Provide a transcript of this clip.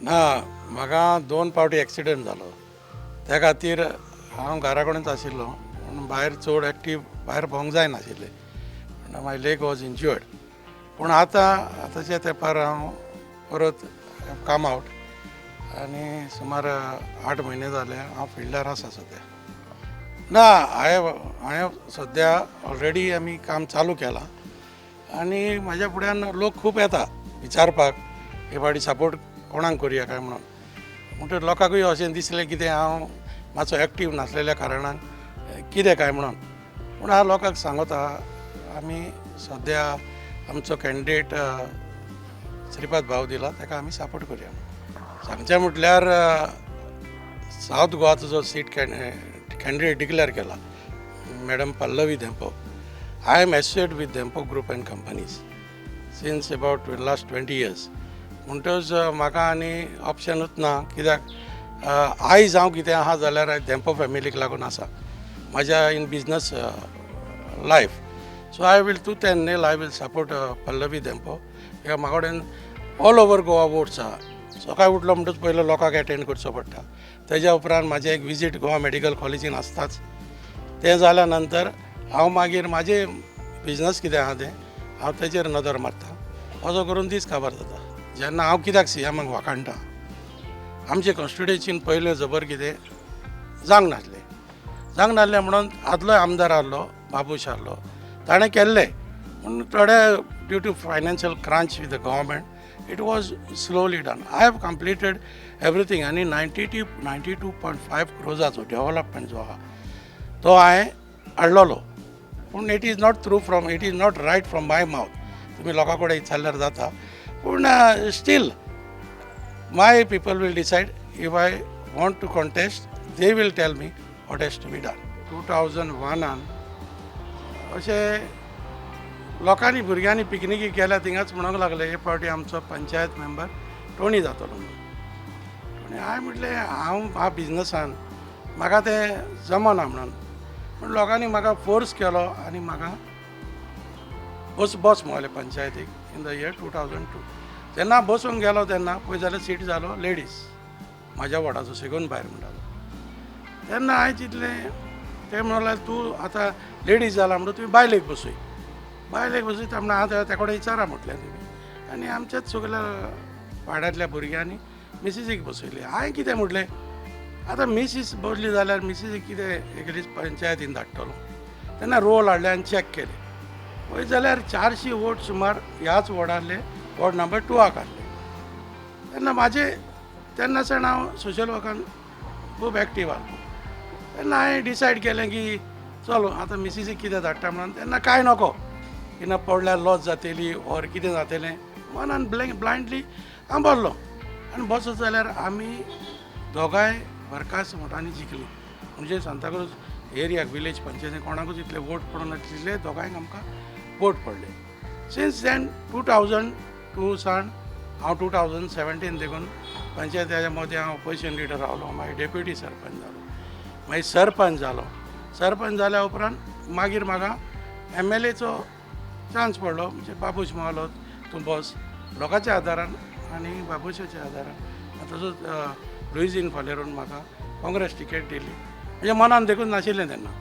ना, म्हाका दोन फावटी एक्सिडंट जालो. त्या खातीर हांव घरा कडेनच आशिल्लो पूण भायर चड एक्टीव भायर भोंवंक जायनाशिल्लें. My leg was injured. पूण आतां आतांच्या तेंपार हांव परत कम आवट आनी सुमार 8 म्हयने जाले हांव फिल्डार आसा सद्या. ना, हांवें सद्या ऑलरेडी आमी काम चालू केलां आनी म्हाज्या फुड्यान लोक खूब येता विचारपाक, हे फावटी सपोर्ट कोणाक करुया काय म्हणून. म्हणटकीर लोकांकूय अशें दिसलें कितें हांव मातसो एक्टीव नासलेल्या कारणान कितें काय म्हणून. पूण हांव लोकांक सांगता, आमी सद्या आमचो कॅन्डिडेट श्रीपाद भाऊ दिला, ताका आमी सपोर्ट करुया. सांगचें म्हटल्यार सावथ गोवाचो जो सीट कॅन्डिडेट डिक्लेअर केला, madam Pallavi Dempo, I am associate with Dempo Group and companies since about last 20 years. म्हणटच म्हाका आनी ऑप्शनूच ना, कित्याक आयज हांव कितें आहा जाल्यार धेंपो फॅमिलीक लागून आसा म्हाज्या in business life. So I will tooth and nail I will support Pallavi Dempo, कित्याक म्हाका कडेन ऑल ओवर गोवा वोट्स आहा. सकाळी उठलो म्हणटच पयलो लोकांक एटेंड करचो पडटा. तेज्या उपरांत म्हाजें एक विजीट गोवा मेडिकल कॉलेजीन आसताच. तें जाल्या नंतर हांव मागीर म्हाजें बिजनस कितें आहा तें हांव तेजेर नदर मारता. असो करून दीस काबार जाता. जेन्ना हांव कित्याक सीएमाक वाखाणटा, आमचे कॉन्स्टिट्युएन्सीन पयलें जबर कितें जावंक नासलें. जावंक नासलें म्हणून आदलोय आमदार आहलो, बाबूश आहलो, ताणें केल्लें. पूण थोडे due to financial crunch with the government it was slowly done. I have completed everything आनी 92.5 क्रोजाचो डेवलपमेंट जो आहा तो हांवें हाडलेलो. पूण it is not true from it is not right from my mouth. तुमी लोकां कडेन विचारल्यार जाता. पूण still my people will decide. If I want to contest, they will tell me what has to be done. 2001आन अशें लोकांनी, भुरग्यांनी पिकनिकी केल्या, थिंगाच म्हणूंक लागले, हे फावटी आमचो पंचायत मेंबर टोनी जातलो म्हणून. टोनी, हांवें म्हटलें, हांव ह्या बिजनसान म्हाका तें जमना म्हणून. पूण लोकांनी म्हाका फोर्स केलो आनी म्हाका बस बस म्हणलें पंचायतीक in the year 2002. जेन्ना बसूंक गेलो तेन्ना पळय जाल्यार सीट जालो लेडीज म्हाज्या वॉर्डाचो सेगून भायर म्हणटालो. तेन्ना हांवें चिंतलें, ते म्हणूंक लागले, तूं आतां लेडीज जाला म्हणून तुमी बायलेक बसय, बायलेक बसयता म्हणून. हांव त्या कडेन विचारा म्हटलें तुमी. आनी आमच्याच सगल्या वाड्यांतल्या भुरग्यांनी मिसीसीक बसयली. हांवें कितें म्हटलें, आतां मिसीस बसली जाल्यार मिसीसीक कितें एक दीस पंचायतीन धाडटलो. तेन्ना रोल हाडले आनी चॅक केले. पळयत जाल्यार 400 वोट सुमार ह्याच वॉर्डांतले वॉर्ड नंबर टूआक आहले. तेन्ना म्हाजे तेन्ना सावन हांव सोशल वर्कान खूब एक्टीव आहलो. तेन्ना हांवें डिसायड केलें की चलो, आतां मिसीसीक कितें धाडटा म्हणून. तेन्ना कांय नको कितें पडल्यार लॉस जातली ऑर कितें जातलें मनान ब्लँक ब्लायंडली हांव बसलो. आनी बसत जाल्यार आमी दोगांय भरकास मतांनी जिखली. म्हणजे सांताक्रूज एरियाक विलेज पंचायतीन कोणाकूच इतले वोट पडूंक नाशिल्ले, दोगांयक आमकां वोट पडले. सिन्स then 2002 सावन हांव 2017 देखून पंचायतीच्या मदें हांव ऑपोजिशन लिडर रावलो. मागीर डेप्युटी सरपंच जालो, मागीर सरपंच जालो. सरपंच जाल्या उपरांत मागीर म्हाका एमएलएचो चान्स पडलो. म्हणजे बाबूश म्हणलो, तूं बस. लोकांच्या आदारान आनी बाबूशाच्या आदारान, तसोच लुईझीन फालेरोन म्हाका काँग्रेस टिकेट दिली. म्हणजे मनान देखून नाशिल्लें तेन्ना.